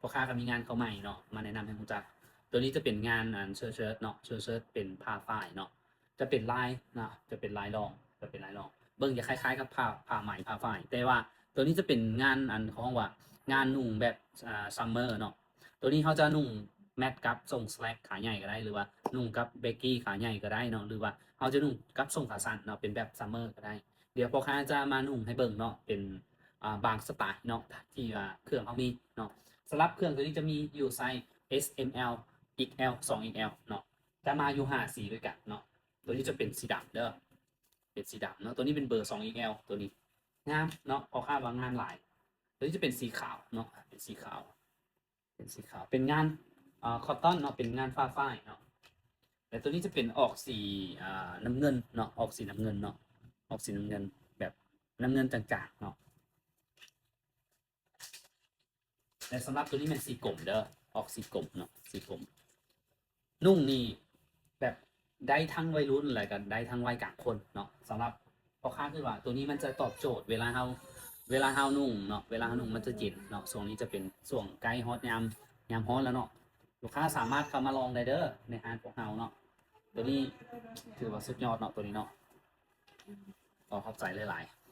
ພໍ່ຄ້າກໍມີງານເຂົ້າໃໝ່ເນາະ ມາແນະນຳໃຫ້ຮູ້ຈັກ. ຕົວນີ້ຈະເປັນງານອັນ Sweatshirt ເນາະ Sweatshirt ເປັນຜ້າຝ້າຍເນາະ ຈະເປັນລາຍເນາະ ຈະເປັນລາຍລອງ ຈະເປັນລາຍລອງ ເບິ່ງຈະຄ້າຍໆກັບຜ້າ ຜ້າໄໝຜ້າຝ້າຍ ແຕ່ວ່າຕົວນີ້ຈະເປັນງານອັນ ເຂົາເອີ້ນວ່າງານນຸ່ງແບບ ອ່າ summer ເນາະ. ຕົວນີ້ເຮົາຈະນຸ່ງແມັດກັບສົ້ງ slacks ຂາໃຫຍ່ກໍໄດ້ ຫຼືວ່ານຸ່ງກັບ baggy ຂາໃຫຍ່ກໍໄດ້ເນາະ ຫຼືວ່າເຮົາຈະນຸ່ງກັບສົ້ງຂາສັ້ນເນາະ ເປັນແບບ summer ກໍໄດ້. ດຽວພໍ່ຄ້າຈະມານຸ່ງໃຫ້ເບິ່ງເນາະ ເປັນ ອ່າ ບາງສະໄຕເນາະ ທີ່ວ່າເຄື່ອງເຮົາມີເນາະ. ສຳລັບເຄື່ອງຕົວນີ້ຈະມີຢູ່ໄຊ S M L X L ສອງ X L ເນາະ ຈະມາຢູ່ຫ້າສີດ້ວຍກັນເນາະ. ຕົວນີ້ຈະເປັນສີດຳເດີ ເປັນສີດຳເນາະ ຕົວນີ້ເປັນເບີ ສອງ X L ຕົວນີ້ງາມເນາະ ພໍ່ຄ້າວ່າງາມຫຼາຍ. ຕົວນີ້ຈະເປັນສີຂາວເນາະ ເປັນສີຂາວ ເປັນສີຂາວ ເປັນງານ ອ່າ cotton ເນາະ ເປັນງານຜ້າຝ້າຍເນາະ. ແລະຕົວນີ້ຈະເປັນອອກສີ ອ່າ ນ້ຳເງິນເນາະ ອອກສີນ້ຳເງິນເນາະ ອອກສີນ້ຳເງິນ ແບບນ້ຳເງິນຈາງໆເນາະ. ແລະສຳລັບຕົວນີ້ແມ່ນສີກົມເດີ ອອກສີກົມເນາະ ສີກົມ. ນຸ່ງນີ້ແບບໄດ້ທັງໄວລຸ້ນ ແລະກໍໄດ້ທັງໄວກາງຄົນເນາະ. ສຳລັບພໍ່ຄ້າຄິດວ່າຕົວນີ້ມັນຈະຕອບໂຈດເວລາເຮົາ ເວລາເຮົານຸ່ງເນາະ ເວລາເຮົານຸ່ງມັນຈະເຢັນເນາະ. ຊ່ວງນີ້ຈະເປັນຊ່ວງໃກ້ຮອດຍາມ ຍາມຮ້ອນແລ້ວເນາະ. ລູກຄ້າສາມາດເຂົ້າມາລອງໄດ້ເດີ ໃນຮ້ານພວກເຮົາເນາະ. ຕົວນີ້ຖືວ່າສຸດຍອດເນາະ ຕົວນີ້ເນາະ. ຂໍຂອບໃຈຫຼາຍໆ.